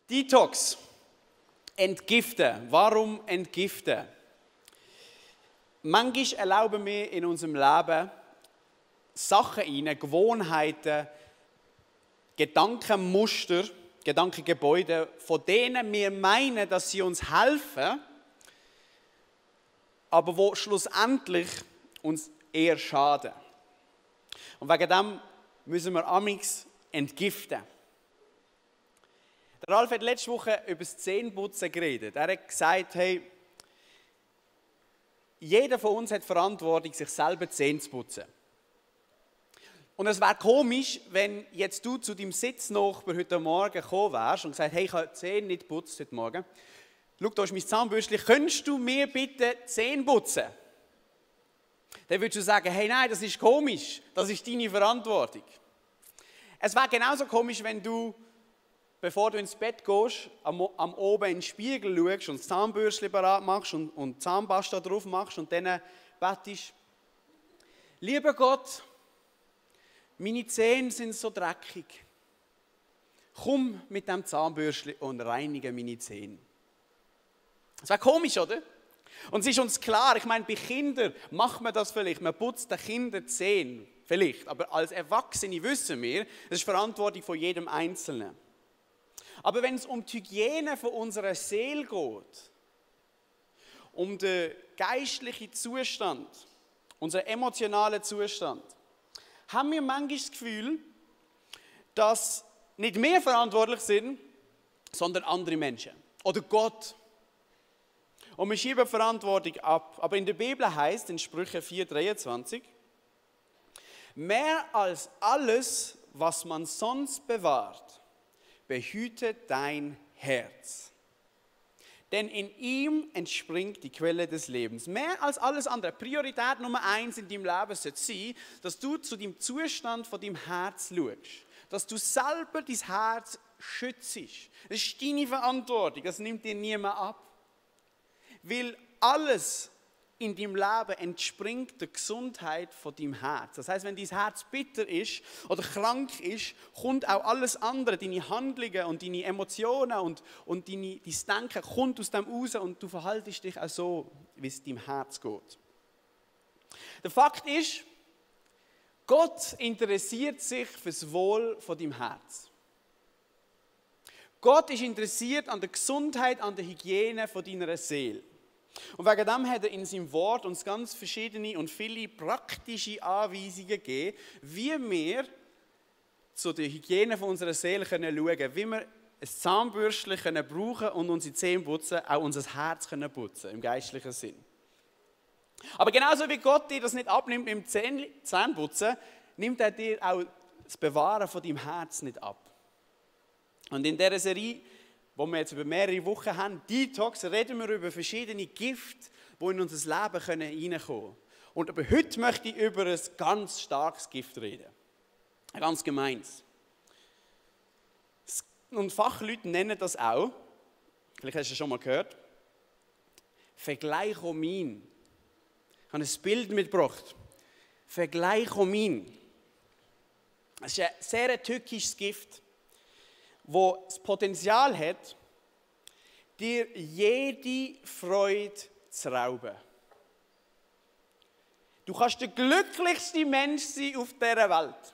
Detox. Entgiften. Warum entgiften? Manchmal erlauben wir in unserem Leben Sachen rein, Gewohnheiten, Gedankenmuster, Gedankengebäude, von denen wir meinen, dass sie uns helfen, aber wo schlussendlich uns eher schaden. Und wegen dem müssen wir amix entgiften. Der Ralf hat letzte Woche über das Zähneputzen geredet. Er hat gesagt, hey, jeder von uns hat Verantwortung, sich selber die Zähne zu putzen. Und es wäre komisch, wenn jetzt du zu deinem Sitznachbar heute Morgen gekommen wärst und gesagt, hey, ich habe die Zähne nicht geputzt heute Morgen. Schau, da ist mein Zahnbürstchen, könntest du mir bitte die Zähne putzen? Dann würdest du sagen, hey, nein, das ist komisch, das ist deine Verantwortung. Es wäre genauso komisch, wenn du, bevor du ins Bett gehst, am oben in den Spiegel schaust und das Zahnbürstchen parat machst und Zahnpasta drauf machst und dann bettest, lieber Gott, meine Zähne sind so dreckig. Komm mit dem Zahnbürstchen und reinige meine Zähne. Das wäre komisch, oder? Und es ist uns klar, ich meine, bei Kindern macht man das vielleicht, man putzt den Kindern die Zähne, vielleicht. Aber als Erwachsene wissen wir, das ist Verantwortung von jedem Einzelnen. Aber wenn es um die Hygiene von unserer Seele geht, um den geistlichen Zustand, unseren emotionalen Zustand, haben wir manchmal das Gefühl, dass nicht wir verantwortlich sind, sondern andere Menschen oder Gott. Und wir schieben Verantwortung ab. Aber in der Bibel heißt in Sprüche 4,23, mehr als alles, was man sonst bewahrt, behüte dein Herz. Denn in ihm entspringt die Quelle des Lebens. Mehr als alles andere. Priorität Nummer 1 in deinem Leben sollte sein, dass du zu dem Zustand von deinem Herz schaust. Dass du selber dein Herz schützt. Das ist deine Verantwortung. Das nimmt dir niemand ab. Weil alles in deinem Leben entspringt der Gesundheit von deinem Herz. Das heißt, wenn dein Herz bitter ist oder krank ist, kommt auch alles andere, deine Handlungen und deine Emotionen und dein Denken kommt aus dem raus und du verhaltest dich auch so, wie es deinem Herz geht. Der Fakt ist, Gott interessiert sich für das Wohl von deinem Herz. Gott ist interessiert an der Gesundheit, an der Hygiene von deiner Seele. Und wegen dem hat er in seinem Wort uns ganz verschiedene und viele praktische Anweisungen gegeben, wie wir zu der Hygiene von unserer Seele schauen können, wie wir ein Zahnbürstchen brauchen können und unsere Zähne putzen, auch unser Herz putzen können, im geistlichen Sinn. Aber genauso wie Gott dir das nicht abnimmt im Zähneputzen, nimmt er dir auch das Bewahren von deinem Herz nicht ab. Und in dieser Serie, wo wir jetzt über mehrere Wochen haben, Detox, reden wir über verschiedene Gifte, die in unser Leben reinkommen können. Und aber heute möchte ich über ein ganz starkes Gift reden. Ein ganz gemeins. Und Fachleute nennen das auch, vielleicht hast du es schon mal gehört, Vergleichomin. Ich habe ein Bild mitgebracht. Vergleichomin. Das ist ein sehr tückisches Gift, wo das Potenzial hat, dir jede Freude zu rauben. Du kannst der glücklichste Mensch sein auf dieser Welt.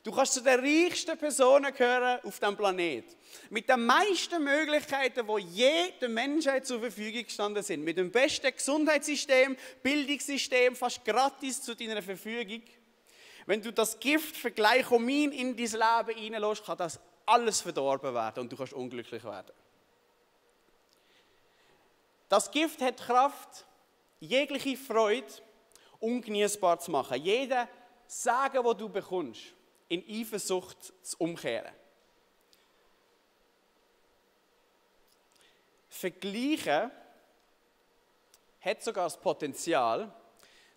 Du kannst zu den reichsten Personen gehören auf diesem Planeten. Mit den meisten Möglichkeiten, die je der Menschheit zur Verfügung gestanden sind. Mit dem besten Gesundheitssystem, Bildungssystem, fast gratis zu deiner Verfügung. Wenn du das Gift Vergleichomin in dein Leben hineinlässt, kann das alles verdorben werden und du kannst unglücklich werden. Das Gift hat Kraft, jegliche Freude ungenießbar zu machen. Jeden Segen, den du bekommst, in Eifersucht zu umkehren. Vergleichen hat sogar das Potenzial,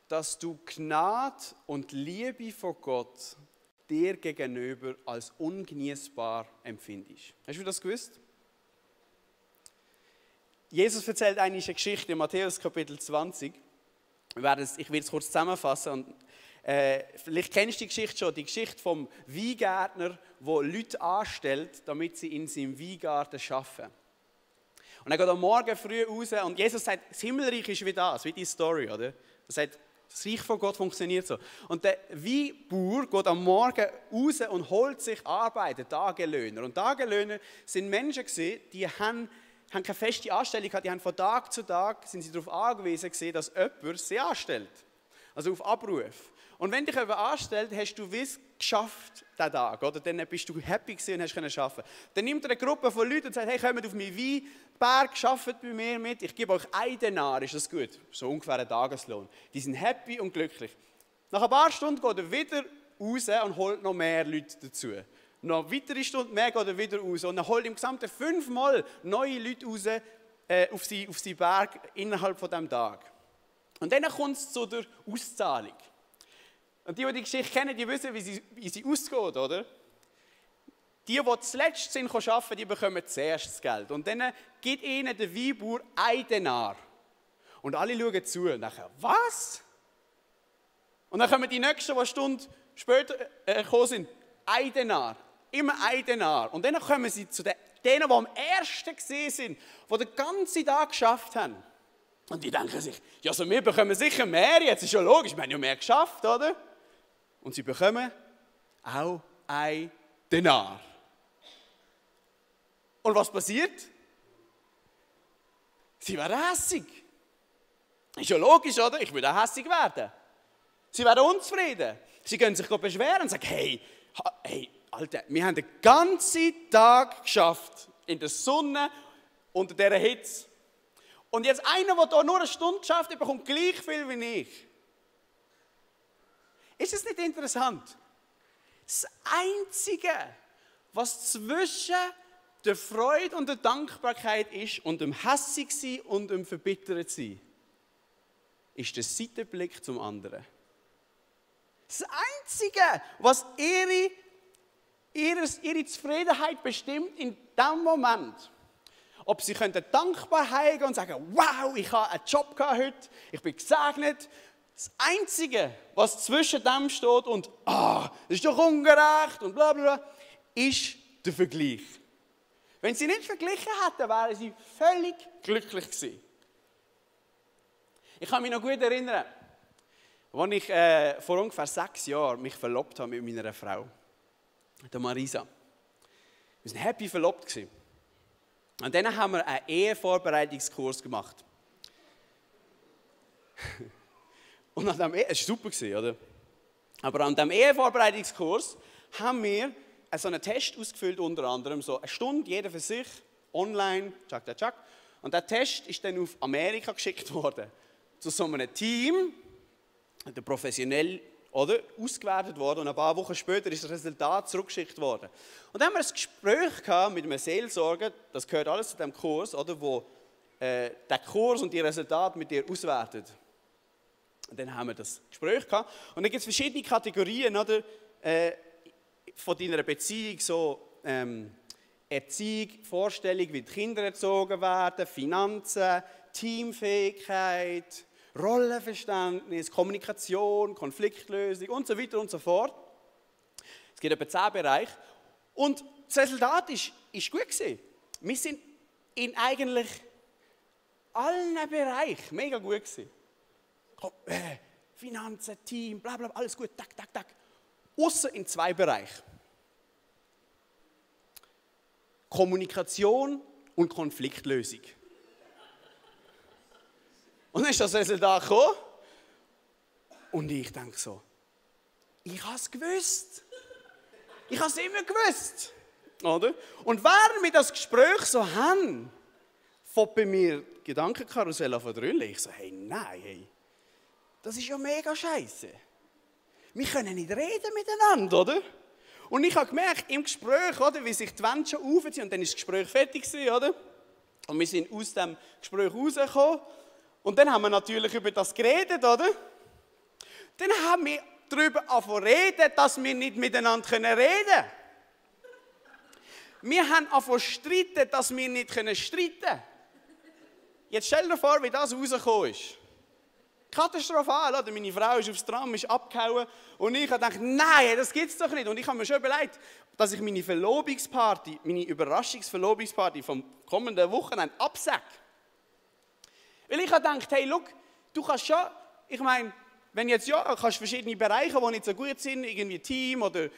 dass du Gnade und Liebe von Gott dir gegenüber als ungenießbar empfindest. Hast du das gewusst? Jesus erzählt eine Geschichte in Matthäus Kapitel 20. Ich werde es kurz zusammenfassen. Und Vielleicht kennst du die Geschichte schon, die Geschichte vom Weingärtner, der Leute anstellt, damit sie in seinem Weingarten arbeiten. Und er geht am Morgen früh raus und Jesus sagt, das Himmelreich ist wie das, wie die Story, oder? Er sagt, das Reich von Gott funktioniert so. Und der Weinbauer geht am Morgen raus und holt sich Arbeiter, Tagelöhner. Und Tagelöhner sind Menschen gewesen, die haben keine feste Anstellung gehabt, die haben von Tag zu Tag sind sie darauf angewiesen gewesen, dass jemand sie anstellt. Also auf Abruf. Und wenn dich jemand anstellt, hast du es geschafft, diesen Tag. Oder? Dann bist du happy gewesen und hast arbeiten. Dann nimmt er eine Gruppe von Leuten und sagt, hey, kommt auf meinen Weinberg, arbeitet bei mir mit, ich gebe euch 1 Denar, ist das gut? So ungefähr ein Tageslohn. Die sind happy und glücklich. Nach ein paar Stunden geht er wieder raus und holt noch mehr Leute dazu. Noch weitere Stunden mehr geht er wieder raus und er holt im Gesamten 5-mal neue Leute raus auf seinen Berg innerhalb von diesem Tag. Und dann kommt es zu der Auszahlung. Und die Geschichte kennen, die wissen, wie sie ausgeht, oder? Die zuletzt sind arbeiten, die bekommen zuerst das Geld. Und dann gibt ihnen der Weinbauer 1 Denar. Und alle schauen zu und denken, was? Und dann kommen die Nächsten, die eine Stunde später gekommen sind, 1 Denar. Immer 1 Denar. Und dann kommen sie zu denen, die am ersten gesehen sind, die den ganzen Tag geschafft haben. Und die denken sich, ja, also wir bekommen sicher mehr, jetzt ist ja logisch, wir haben ja mehr geschafft, oder? Und sie bekommen auch 1 Denar. Und was passiert? Sie werden hässig. Ist ja logisch, oder? Ich würde auch hässig werden. Sie werden unzufrieden. Sie können sich beschweren und sagen, hey, Alter, wir haben den ganzen Tag geschafft, in der Sonne, unter dieser Hitze. Und jetzt einer, der hier nur eine Stunde schafft, der bekommt gleich viel wie ich. Ist es nicht interessant? Das Einzige, was zwischen der Freude und der Dankbarkeit ist und dem hässig sein und dem verbittert sein, ist der Seitenblick zum anderen. Das Einzige, was ihre Zufriedenheit bestimmt in diesem Moment, ob sie dankbar heimgehen und sagen, wow, ich habe einen Job heute, ich bin gesegnet. Das Einzige, was zwischen dem steht und das ist doch ungerecht und bla bla bla, ist der Vergleich. Wenn sie nicht verglichen hätten, wären sie völlig glücklich gewesen. Ich kann mich noch gut erinnern, als ich vor ungefähr 6 Jahren mich verlobt habe mit meiner Frau, der Marisa. Wir waren happy verlobt gewesen. Und dann haben wir einen Ehevorbereitungskurs gemacht. Und es war super, oder? Aber an diesem Ehevorbereitungskurs haben wir so einen Test ausgefüllt, unter anderem so 1 Stunde, jeder für sich, online, tschak, tschak. Und der Test ist dann auf Amerika geschickt worden. Zu so einem Team, der professionell ausgewertet worden. Und ein paar Wochen später ist das Resultat zurückgeschickt worden. Und dann haben wir ein Gespräch gehabt mit einem Seelsorger, das gehört alles zu diesem Kurs, oder, wo der Kurs und die Resultate mit dir auswertet. Und dann haben wir das Gespräch gehabt. Und dann gibt es verschiedene Kategorien, oder, von deiner Beziehung, so Erziehung, Vorstellung, wie die Kinder erzogen werden, Finanzen, Teamfähigkeit, Rollenverständnis, Kommunikation, Konfliktlösung und so weiter und so fort. Es gibt etwa 10 Bereiche. Und das Resultat ist gut gewesen. Wir sind in eigentlich allen Bereichen mega gut gewesen. Finanzen, Team, bla bla, alles gut, tak, tak, tak. Ausser in 2 Bereichen. Kommunikation und Konfliktlösung. Und dann ist das Resultat gekommen. Und ich denke so, ich habe es gewusst. Ich habe es immer gewusst. Oder? Und während wir das Gespräch so haben, fängt bei mir Gedankenkarussell an verdrüllen. Ich so, hey, nein, hey, das ist ja mega scheiße. Wir können nicht reden miteinander, oder? Und ich habe gemerkt, im Gespräch, oder, wie sich die Wände schon aufziehen, und dann ist das Gespräch fertig gewesen, oder? Und wir sind aus dem Gespräch rausgekommen. Und dann haben wir natürlich über das geredet, oder? Dann haben wir darüber angefangen reden, dass wir nicht miteinander reden können. Wir haben angefangen streiten, dass wir nicht streiten können. Jetzt stell dir vor, wie das rausgekommen ist. Katastrophal, oder? Meine Frau ist aufs Tram, ist abgehauen und ich habe gedacht, nein, das gibt es doch nicht. Und ich habe mir schon überlegt, dass ich meine Verlobungsparty, meine Überraschungsverlobungsparty vom kommenden Wochenende absage. Weil ich habe gedacht, hey, schau, du kannst schon, ich meine, wenn jetzt kannst verschiedene Bereiche, die nicht so gut sind, irgendwie Team oder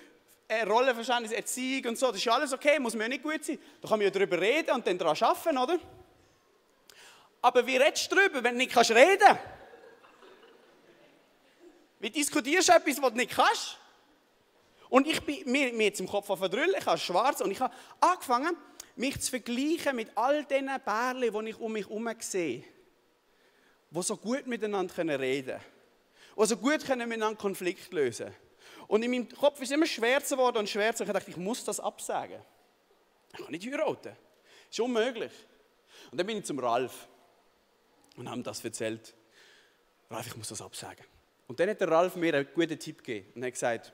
Rollenverständnis, Erziehung und so, das ist ja alles okay, muss mir ja nicht gut sein. Da kann man ja darüber reden und dann daran arbeiten, oder? Aber wie redest du darüber, wenn du nicht reden kannst? Wie diskutierst du etwas, was du nicht kannst? Und ich bin mir jetzt im Kopf verdrüllt, ich habe schwarz und ich habe angefangen, mich zu vergleichen mit all diesen Bärchen, die ich um mich herum sehe, die so gut miteinander reden können, die so gut miteinander Konflikte lösen können. Und in meinem Kopf ist es immer schwärzer geworden und schwärzer. Ich dachte, ich muss das absagen. Ich kann nicht heiraten. Das ist unmöglich. Und dann bin ich zum Ralf und habe ihm das erzählt. Ralf, ich muss das absagen. Und dann hat der Ralf mir einen guten Tipp gegeben und hat gesagt,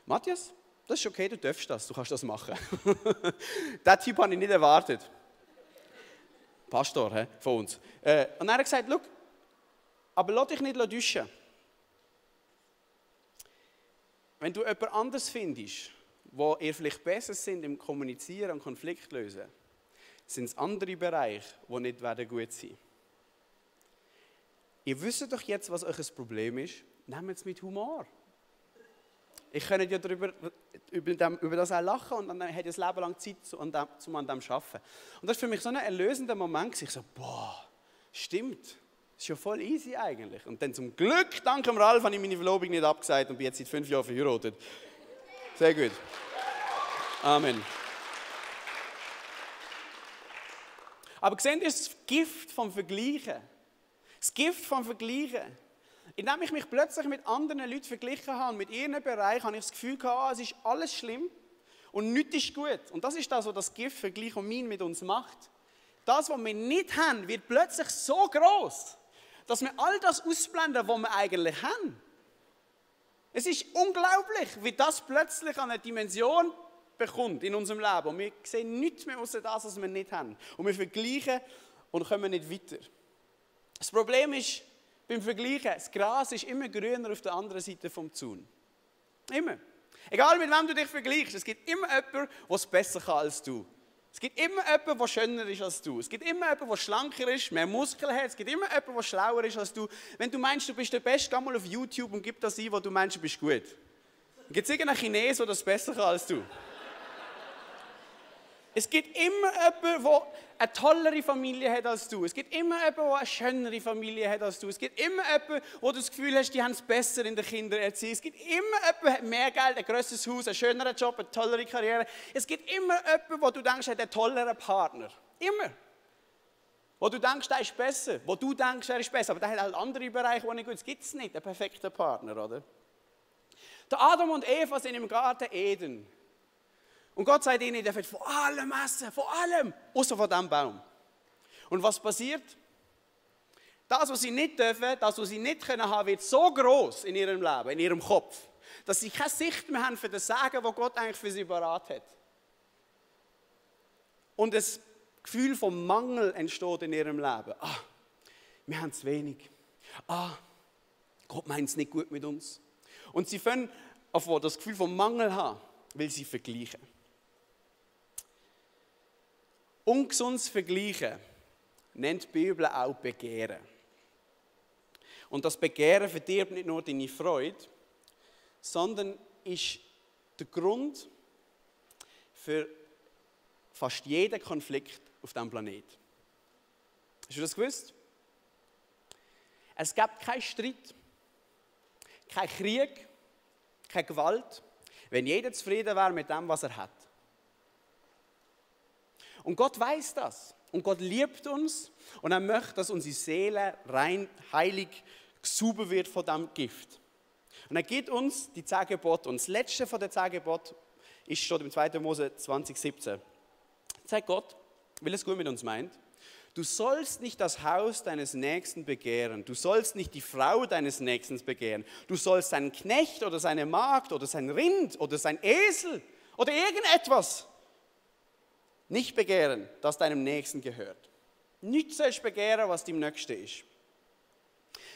Matthias, das ist okay, du darfst das, du kannst das machen. Diesen Tipp habe ich nicht erwartet. Pastor von uns. Und dann hat er gesagt, schau, aber lass dich nicht täuschen. Wenn du jemand anderes findest, wo ihr vielleicht besser sind im Kommunizieren und Konflikt lösen, sind es andere Bereiche, die nicht gut sein werden. Ihr wisst doch jetzt, was euch ein Problem ist. Nehmt es mit Humor. Ich könnte ja über das auch lachen und dann hätte ich ein Leben lang Zeit, um an dem zu arbeiten. Und das war für mich so ein erlösender Moment. Ich so, boah, stimmt. Das ist ja voll easy eigentlich. Und dann zum Glück, dank dem Ralf, habe ich meine Verlobung nicht abgesagt und bin jetzt seit 5 Jahren verheiratet. Sehr gut. Amen. Aber seht ihr das Gift vom Vergleichen? Das Gift vom Vergleichen. Indem ich mich plötzlich mit anderen Leuten verglichen habe und mit ihren Bereichen, habe ich das Gefühl gehabt, es ist alles schlimm und nichts ist gut. Und das ist das, was das Gift Vergleich und Mein mit uns macht. Das, was wir nicht haben, wird plötzlich so groß, dass wir all das ausblenden, was wir eigentlich haben. Es ist unglaublich, wie das plötzlich eine Dimension bekommt in unserem Leben. Und wir sehen nichts mehr außer das, was wir nicht haben. Und wir vergleichen und kommen nicht weiter. Das Problem ist, beim Vergleichen, das Gras ist immer grüner auf der anderen Seite vom Zaun. Immer. Egal mit wem du dich vergleichst, es gibt immer jemanden, der es besser kann als du. Es gibt immer jemanden, der schöner ist als du. Es gibt immer jemanden, der schlanker ist, mehr Muskeln hat. Es gibt immer jemanden, der schlauer ist als du. Wenn du meinst, du bist der Beste, geh mal auf YouTube und gib das ein, wo du meinst, du bist gut. Gibt es irgendeinen Chinesen, der das besser kann als du? Es gibt immer jemanden, der eine tollere Familie hat als du. Es gibt immer jemanden, der eine schönere Familie hat als du. Es gibt immer jemanden, wo du das Gefühl hast, die haben es besser in der Kindererziehung. Es gibt immer jemanden, der hat mehr Geld, ein grösseres Haus, einen schöneren Job, eine tollere Karriere. Es gibt immer jemanden, wo du denkst, er hat einen tolleren Partner. Immer. Wo du denkst, er ist besser. Wo du denkst, er ist besser. Aber der hat halt andere Bereiche, wo nicht gut ist. Es gibt nicht einen perfekten Partner, oder? Der Adam und Eva sind im Garten Eden. Und Gott sagt ihnen, ihr dürft von allem essen, von allem, außer von diesem Baum. Und was passiert? Das, was sie nicht dürfen, das, was sie nicht können haben, wird so groß in ihrem Leben, in ihrem Kopf, dass sie keine Sicht mehr haben für das Sagen, was Gott eigentlich für sie parat hat. Und das Gefühl von Mangel entsteht in ihrem Leben. Wir haben zu wenig. Gott meint es nicht gut mit uns. Und sie fangen auf das Gefühl von Mangel haben, weil sie vergleichen. Ungesundes Vergleichen nennt die Bibel auch Begehren. Und das Begehren verdirbt nicht nur deine Freude, sondern ist der Grund für fast jeden Konflikt auf diesem Planeten. Hast du das gewusst? Es gibt keinen Streit, keinen Krieg, keine Gewalt, wenn jeder zufrieden wäre mit dem, was er hat. Und Gott weiß das. Und Gott liebt uns. Und er möchte, dass unsere Seele rein, heilig, sauber wird von diesem Gift. Und er gibt uns die 10 Gebote. Und das letzte von den 10 Geboten ist schon im 2. Mose 20,17. Sagt Gott, weil es gut mit uns meint, du sollst nicht das Haus deines Nächsten begehren. Du sollst nicht die Frau deines Nächsten begehren. Du sollst seinen Knecht oder seine Magd oder sein Rind oder sein Esel oder irgendetwas nicht begehren, das deinem Nächsten gehört. Nicht sollst begehren, was dem Nächsten ist.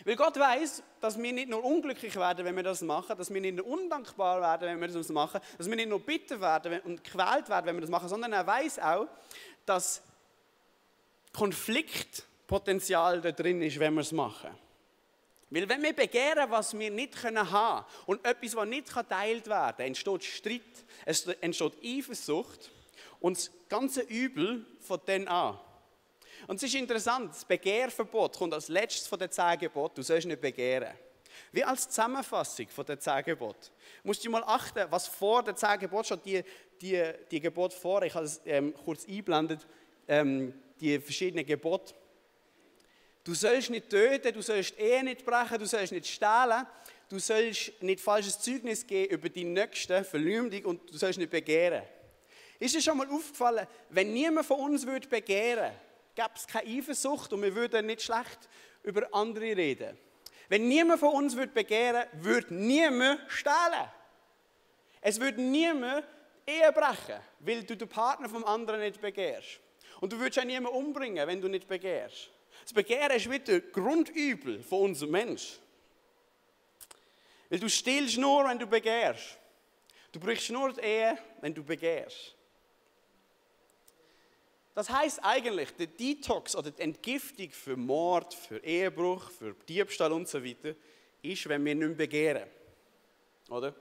Weil Gott weiß, dass wir nicht nur unglücklich werden, wenn wir das machen, dass wir nicht nur undankbar werden, wenn wir das machen, dass wir nicht nur bitter werden und gequält werden, wenn wir das machen, sondern er weiß auch, dass Konfliktpotenzial da drin ist, wenn wir es machen. Weil wenn wir begehren, was wir nicht haben können und etwas, was nicht geteilt werden kann, entsteht Streit, es entsteht Eifersucht und das ganze Übel von dann an. Und es ist interessant, das Begehrverbot kommt als letztes von den 10 Geboten, du sollst nicht begehren. Wie als Zusammenfassung von den 10 Geboten. Musst du mal achten, was vor den 10 Geboten steht, die Gebote vor, ich habe es kurz eingeblendet, die verschiedenen Gebote. Du sollst nicht töten, du sollst die Ehe nicht brechen, du sollst nicht stehlen, du sollst nicht falsches Zeugnis geben über deinen Nächsten, Verleumdung und du sollst nicht begehren. Ist dir schon mal aufgefallen, wenn niemand von uns würde begehren, gäbe es keine Eifersucht und wir würden nicht schlecht über andere reden. Wenn niemand von uns würde begehren, würde niemand stehlen. Es würde niemand Ehe brechen, weil du den Partner vom anderen nicht begehrst. Und du würdest auch niemanden umbringen, wenn du nicht begehrst. Das Begehren ist wieder Grundübel von unserem Mensch. Weil du stillst nur, wenn du begehrst. Du brichst nur die Ehe, wenn du begehrst. Das heisst eigentlich, der Detox oder die Entgiftung für Mord, für Ehebruch, für Diebstahl und so weiter, ist, wenn wir nicht mehr begehren. Oder?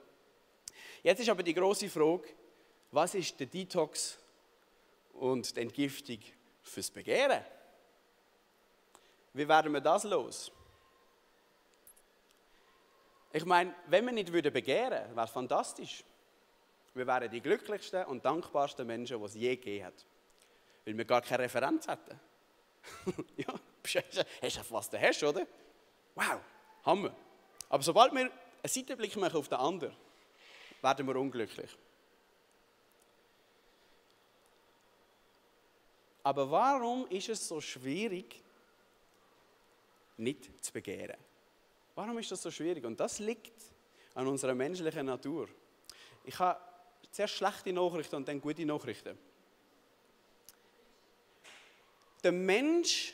Jetzt ist aber die grosse Frage, was ist der Detox und die Entgiftung fürs Begehren? Wie werden wir das los? Ich meine, wenn wir nicht begehren würden, wäre es fantastisch. Wir wären die glücklichsten und dankbarsten Menschen, die es je gegeben hat. Weil wir gar keine Referenz hätten. Ja, hast du was du hast, oder? Wow, Hammer. Aber sobald wir einen Seitenblick machen auf den anderen, werden wir unglücklich. Aber warum ist es so schwierig, nicht zu begehren? Warum ist das so schwierig? Und das liegt an unserer menschlichen Natur. Ich habe zuerst schlechte Nachrichten und dann gute Nachrichten. Der Mensch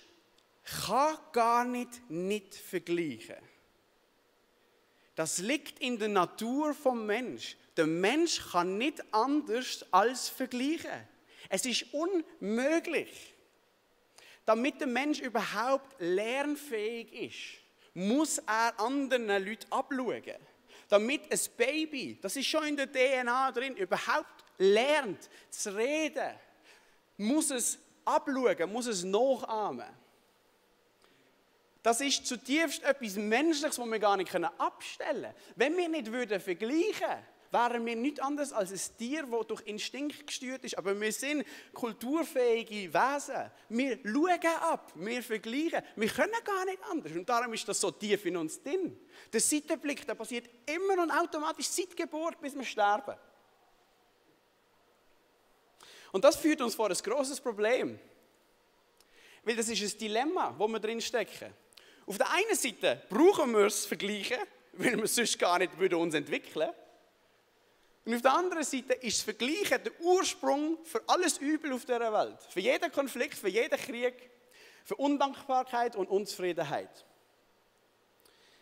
kann gar nicht vergleichen. Das liegt in der Natur vom Mensch. Der Mensch kann nicht anders als vergleichen. Es ist unmöglich. Damit der Mensch überhaupt lernfähig ist, muss er anderen Leuten abschauen. Damit ein Baby, das ist schon in der DNA drin, überhaupt lernt zu reden, muss es abschauen, muss es nachahmen. Das ist zutiefst etwas Menschliches, das wir gar nicht abstellen können. Wenn wir nicht vergleichen würden, wären wir nichts anderes als ein Tier, das durch Instinkt gesteuert ist. Aber wir sind kulturfähige Wesen. Wir schauen ab, wir vergleichen. Wir können gar nicht anders. Und darum ist das so tief in uns drin. Der Seitenblick, der passiert immer und automatisch seit Geburt, bis wir sterben. Und das führt uns vor ein grosses Problem. Weil das ist ein Dilemma, wo wir drin stecken. Auf der einen Seite brauchen wir es vergleichen, weil wir es sonst gar nicht uns entwickeln würden. Und auf der anderen Seite ist das Vergleichen der Ursprung für alles Übel auf dieser Welt. Für jeden Konflikt, für jeden Krieg, für Undankbarkeit und Unzufriedenheit.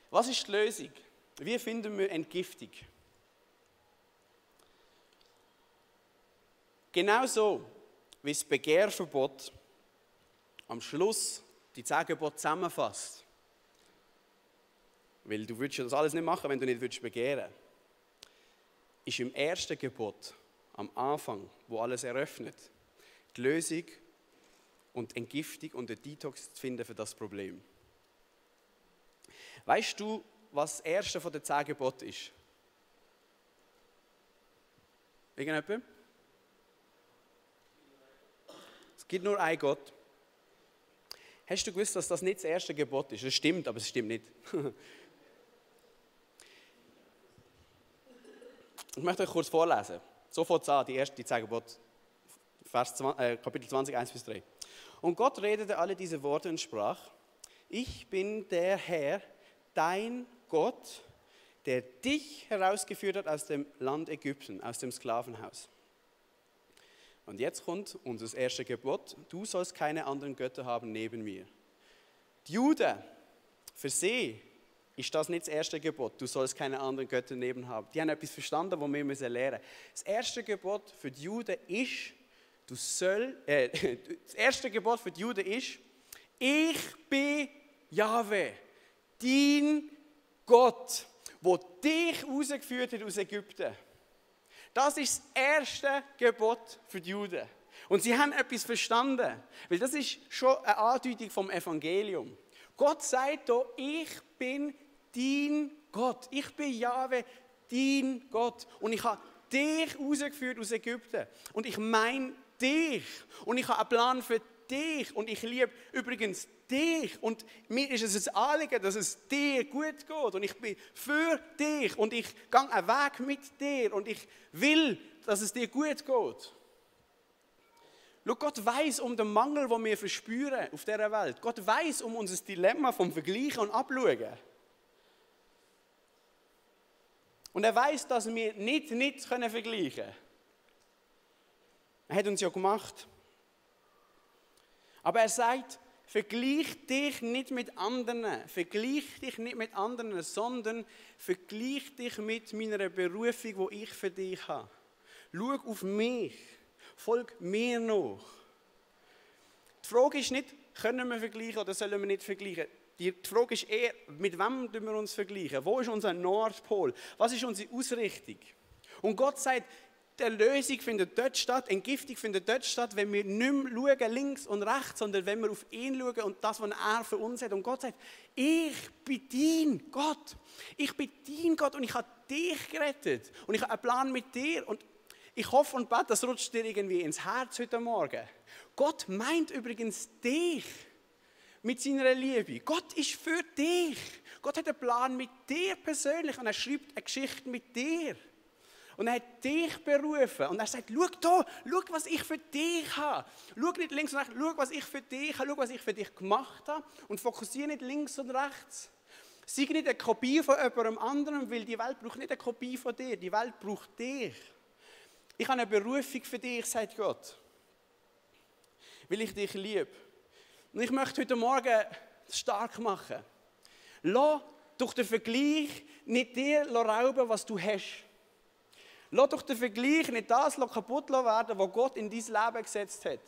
Was ist die Lösung? Wie finden wir Entgiftung? Genauso wie das Begehrverbot am Schluss die 10 Gebote zusammenfasst. Weil du würdest das alles nicht machen, wenn du nicht begehren würdest. Ist im ersten Gebot, am Anfang, wo alles eröffnet, die Lösung und die Entgiftung und der Detox zu finden für das Problem. Weißt du, was das erste von den 10 Geboten ist? Irgendjemand? Es gibt nur einen Gott. Hast du gewusst, dass das nicht das erste Gebot ist? Das stimmt, aber es stimmt nicht. Ich möchte euch kurz vorlesen. So fängt es an, die 10 Gebote, Kapitel 20, 1-3. Und Gott redete alle diese Worte und sprach: Ich bin der Herr, dein Gott, der dich herausgeführt hat aus dem Land Ägypten, aus dem Sklavenhaus. Und jetzt kommt unser erstes Gebot: Du sollst keine anderen Götter haben neben mir. Die Juden Für sie ist das nicht das erste Gebot. Du sollst keine anderen Götter neben haben. Die haben etwas verstanden, was wir lernen müssen. Das erste Gebot für die Juden ist, ich bin Jahwe, dein Gott, der dich rausgeführt hat aus Ägypten. Das ist das erste Gebot für die Juden. Und sie haben etwas verstanden, weil das ist schon eine Andeutung vom Evangelium. Gott sagt hier, ich bin dein Gott. Ich bin Jahwe, dein Gott. Und ich habe dich rausgeführt aus Ägypten. Und ich meine dich. Und ich habe einen Plan für dich. Und ich liebe übrigens dich. Und mir ist es ein Anliegen, dass es dir gut geht. Und ich bin für dich. Und ich gehe einen Weg mit dir. Und ich will, dass es dir gut geht. Schau, Gott weiss um den Mangel, den wir verspüren auf dieser Welt. Gott weiss um unser Dilemma vom Vergleichen und Abschauen. Und er weiss, dass wir nicht vergleichen können. Er hat uns ja gemacht. Aber er sagt, vergleich dich nicht mit anderen. Vergleich dich nicht mit anderen, sondern vergleich dich mit meiner Berufung, die ich für dich habe. Schau auf mich. Folg mir nach. Die Frage ist nicht, können wir vergleichen oder sollen wir nicht vergleichen? Die Frage ist eher, mit wem wir uns vergleichen? Wo ist unser Nordpol? Was ist unsere Ausrichtung? Und Gott sagt, die Erlösung findet dort statt, Entgiftung findet dort statt, wenn wir nicht mehr schauen, links und rechts, sondern wenn wir auf ihn schauen und das, was er für uns hat. Und Gott sagt, ich bin dein Gott. Ich bin dein Gott und ich habe dich gerettet. Und ich habe einen Plan mit dir. Und ich hoffe und bete, das rutscht dir irgendwie ins Herz heute Morgen. Gott meint übrigens dich mit seiner Liebe. Gott ist für dich. Gott hat einen Plan mit dir persönlich und er schreibt eine Geschichte mit dir. Und er hat dich berufen und er sagt, schau da, schau, was ich für dich habe. Schau nicht links und rechts, schau, was ich für dich habe, schau, was ich für dich gemacht habe und fokussiere nicht links und rechts. Sei nicht eine Kopie von jemandem anderem, weil die Welt braucht nicht eine Kopie von dir, die Welt braucht dich. Ich habe eine Berufung für dich, sagt Gott, weil ich dich liebe. Und ich möchte heute Morgen stark machen. Lass durch den Vergleich nicht dir rauben, was du hast. Lass durch den Vergleich nicht das kaputt werden, was Gott in dein Leben gesetzt hat.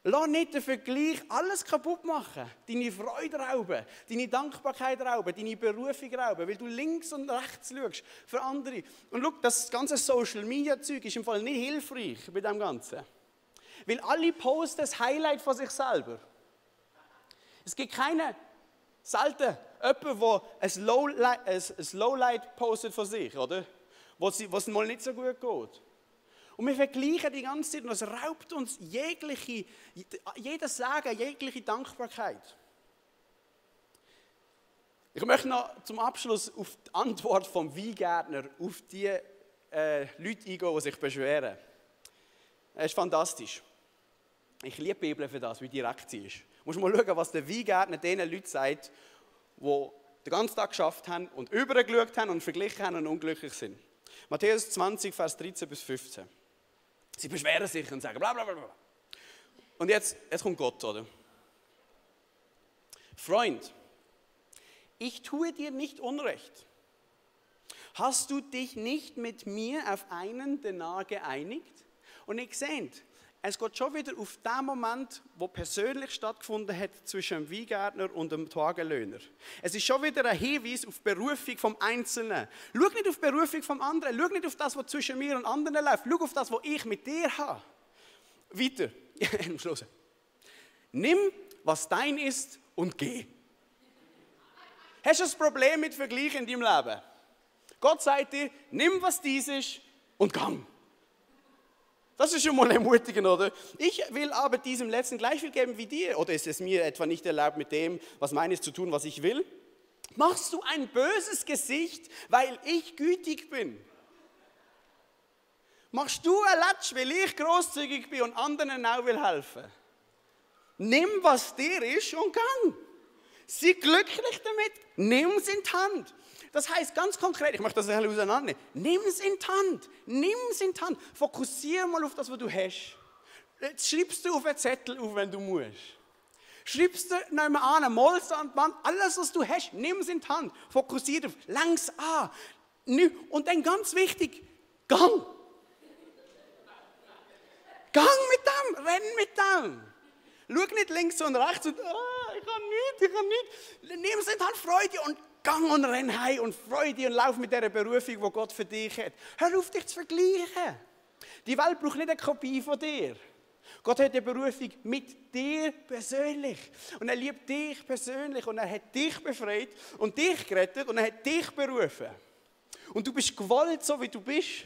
Lass nicht den Vergleich alles kaputt machen. Deine Freude rauben, deine Dankbarkeit rauben, deine Berufung rauben, weil du links und rechts schaust für andere. Und schau, das ganze Social-Media-Zeug ist im Fall nicht hilfreich bei dem Ganzen. Weil alle posten das Highlight von sich selber. Es gibt selten jemanden, der ein Lowlight postet von sich, oder? Was mal nicht so gut geht. Und wir vergleichen die ganze Zeit und das raubt uns jedes Sagen, jegliche Dankbarkeit. Ich möchte noch zum Abschluss auf die Antwort vom Weingärtner auf die Leute eingehen, die sich beschweren. Es ist fantastisch. Ich liebe die Bibel für das, wie direkt sie ist. Du musst mal schauen, was der Weingärtner den Leuten sagt, die den ganzen Tag geschafft haben und übergeschaut haben und verglichen haben und unglücklich sind. Matthäus 20, Vers 13 bis 15. Sie beschweren sich und sagen bla bla bla bla. Und jetzt kommt Gott, oder? Freund, ich tue dir nicht Unrecht. Hast du dich nicht mit mir auf einen Denar geeinigt? Und ihr seht, es geht schon wieder auf den Moment, wo persönlich stattgefunden hat zwischen dem Weingärtner und dem Tagelöhner. Es ist schon wieder ein Hinweis auf die Berufung vom Einzelnen. Schau nicht auf die Berufung vom anderen, schau nicht auf das, was zwischen mir und anderen läuft, schau auf das, was ich mit dir habe. Weiter, am Schluss. Nimm, was dein ist und geh. Hast du ein Problem mit Vergleich in deinem Leben? Gott sagt dir, nimm, was dies ist und gang. Das ist schon mal ermutigend, oder? Ich will aber diesem Letzten gleich viel geben wie dir. Oder ist es mir etwa nicht erlaubt, mit dem, was meines zu tun, was ich will? Machst du ein böses Gesicht, weil ich gütig bin? Machst du ein Latsch, weil ich großzügig bin und anderen auch will helfen? Nimm, was dir ist und gang. Sei glücklich damit. Nimm es in die Hand. Das heißt ganz konkret, ich möchte das ein bisschen auseinandernehmen. Nimm es in die Hand. Nimm es in die Hand. Fokussiere mal auf das, was du hast. Jetzt schreibst du auf einen Zettel auf, wenn du musst. Schreib es dir nicht mehr an, mal es an die Wand. Alles, was du hast, nimm es in die Hand. Fokussiere auf, lang es an. Und dann ganz wichtig, gang. Gang mit dem, renn mit dem. Schau nicht links und rechts und ich kann nicht. Nimm es in die Hand, freu dich und gang und renn heim und freu dich und lauf mit dieser Berufung, die Gott für dich hat. Hör auf, dich zu vergleichen. Die Welt braucht nicht eine Kopie von dir. Gott hat eine Berufung mit dir persönlich. Und er liebt dich persönlich und er hat dich befreit und dich gerettet und er hat dich berufen. Und du bist gewollt, so wie du bist.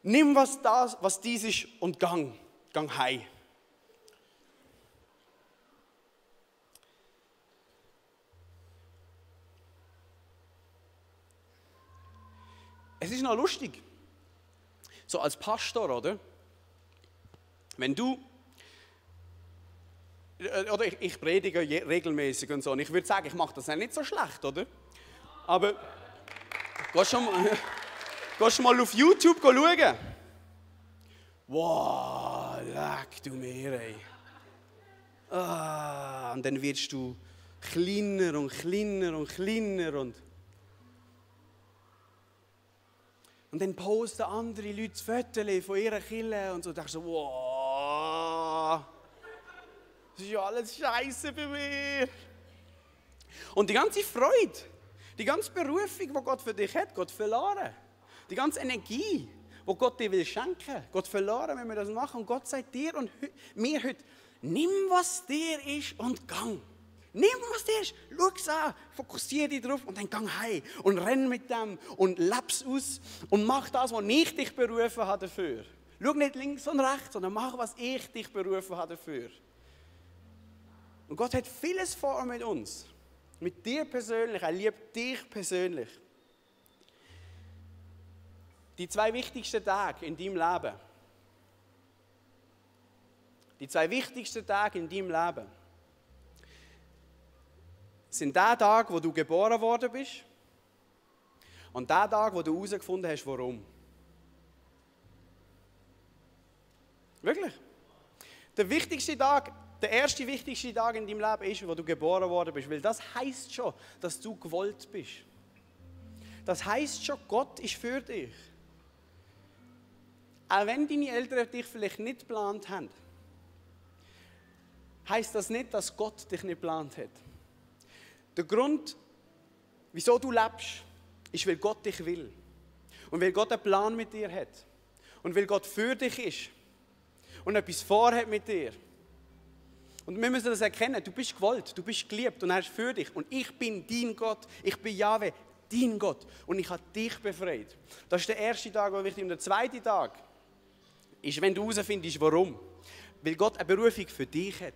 Nimm was dies ist und gang heim. Es ist noch lustig, so als Pastor, oder? Wenn du, oder ich predige regelmäßig und so, und ich würde sagen, ich mache das nicht so schlecht, oder? Aber gehst du mal auf YouTube schauen? Wow, leck du mir, ey. Und dann wirst du kleiner und kleiner und kleiner und dann posten andere Leute Fotos von ihrer Kirche und so. Da denkst du so, wow, das ist ja alles Scheiße bei mir. Und die ganze Freude, die ganze Berufung, die Gott für dich hat, Gott verloren. Die ganze Energie, die Gott dir will schenken, Gott verloren, wenn wir das machen. Und Gott sagt dir und mir heute, nimm, was dir ist und gang. Nimm, was dir ist, schau es an, fokussiere dich drauf und dann gang heim und renn mit dem und leb's aus und mach das, was ich dich berufen habe dafür. Schau nicht links und rechts, sondern mach, was ich dich berufen habe dafür. Und Gott hat vieles vor mit uns, mit dir persönlich, er liebt dich persönlich. Die 2 wichtigsten Tage in deinem Leben. Die 2 wichtigsten Tage in deinem Leben sind der Tag, wo du geboren worden bist und der Tag, wo du herausgefunden hast, warum. Wirklich. Der wichtigste Tag, der erste wichtigste Tag in deinem Leben ist, wo du geboren worden bist, weil das heisst schon, dass du gewollt bist. Das heisst schon, Gott ist für dich. Auch wenn deine Eltern dich vielleicht nicht geplant haben, heisst das nicht, dass Gott dich nicht geplant hat. Der Grund, wieso du lebst, ist, weil Gott dich will. Und weil Gott einen Plan mit dir hat. Und weil Gott für dich ist. Und etwas vorhat mit dir. Und wir müssen das erkennen. Du bist gewollt, du bist geliebt und er ist für dich. Und ich bin dein Gott. Ich bin Jahwe, dein Gott. Und ich habe dich befreit. Das ist der erste Tag, der wichtig ist. Und der zweite Tag ist, wenn du herausfindest, warum. Weil Gott eine Berufung für dich hat.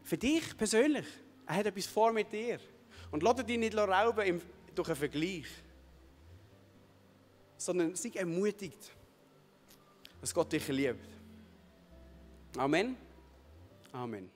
Für dich persönlich. Er hat etwas vor mit dir. Und lass dich nicht rauben durch einen Vergleich. Sondern sei ermutigt, dass Gott dich liebt. Amen. Amen.